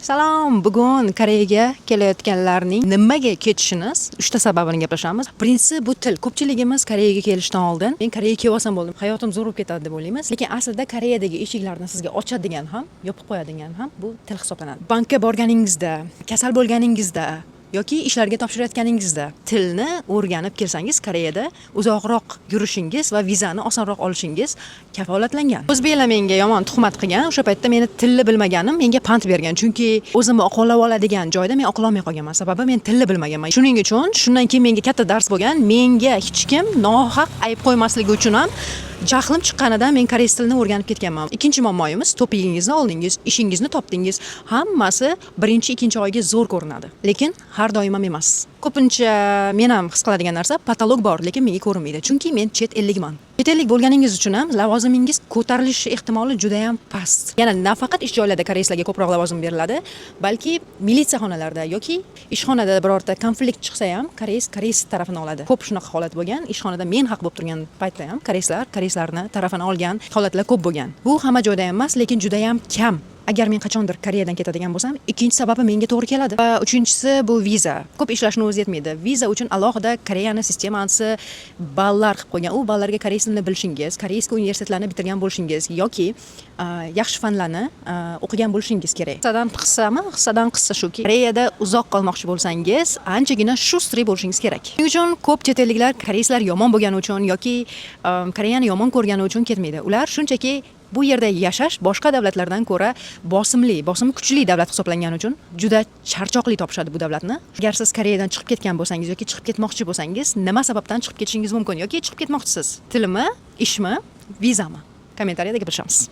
Salom. Bugun Koreyaga kelayotganlarning nimaga ketishini uchta sababini gaplashamiz. Birinchisi bu til. Ko'pchiligimiz Koreyaga kelishdan oldin men Koreyaga kelib olsam bo'ldi, hayotim zo'r bo'lib ketadi deb o'ylaymiz. Lekin aslida Koreyadagi eshiklarni sizga ochadigan ham, yopib qo'yadigan ham bu til hisoblanadi. Bankka borganingizda, kasal bo'lganingizda yoki ishlarga topshirayotganingizda tilni o'rganib kelsangiz, Koreyada uzoqroq yurishingiz va vizani osonroq olishingiz kafolatlangan. O'zbeklar menga yomon tuhmat qilgan. O'sha paytda meni tilni bilmaganim menga pand bergan, chunki o'zimni oqlab oladigan joyda men oqlolmay qolganman, sababi men tilni bilmaganman. Shuning uchun shundan keyin menga katta dars bo'lgan: menga hech kim nohaq ayb qo'ymasligi uchun ham jahlim chiqqanidan men koreys tilini o'rganib ketganman. Ikkinchi muammoyimiz: TOPIKingizni oldingiz, ishingizni topdingiz, hammasi birinchi, ikkinchi oyga zo'r ko'rinadi, lekin har doim ham emas. Ko'pincha men ham his qiladigan narsa: потолок bor, lekin menga ko'rinmaydi, chunki men chet ellikman. Chet ellik bo'lganingiz uchun ham lavozimingiz ko'tarilishi ehtimoli juda yam past. Yana nafaqat ish joylarida koreyslarga ko'proq lavozim beriladi, balki militsiya xonalarida yoki ishxonada birorta konflikt chiqsa ham koreys koreys tarafini oladi. Ko'p shunaqa holat bo'lgan. Ishxonada men haq bo'lib turgan paytda ham koreyslar koreyslarni tarafini olgan holatlar ko'p bo'lgan. Bu hamma joyda ham emas, lekin juda yam kam. Agar men qachondir Koreyadan ketadigan bo'lsam, ikkinchi sababi menga to'g'ri keladi. Va uchinchisi bu viza. Ko'p ishlashni o'zi yetmaydi, viza uchun alohida Koreyani sistemasi ballar qilib qo'ygan. U ballarga koreys tilini bilishingiz, корейский universitetlarni bitirgan bo'lishingiz yoki yaxshi fanlarni o'qigan bo'lishingiz kerak. Hissadan hissami, hissadan qissa shuki, Koreyada uzoq qolmoqchi bo'lsangiz, anchagina шустрый bo'lishingiz kerak. Shuning uchun ko'p chet elliklar koreyslar yomon bo'lgani uchun yoki Koreyani yomon ko'rgani uchun ketmaydi. Ular shunchaki bu yerda yashash boshqa davlatlardan ko'ra bosimli, bosimi kuchli davlat hisoblangani uchun juda charchoqli topishadi bu davlatni. Agar siz Koreyadan chiqib ketgan bo'lsangiz yoki chiqib ketmoqchi bo'lsangiz, nima sababdan chiqib ketishingiz mumkin yoki chiqib ketmoqchisiz? Tilmi, ishmi, vizami? Kommentariyada gaplashamiz.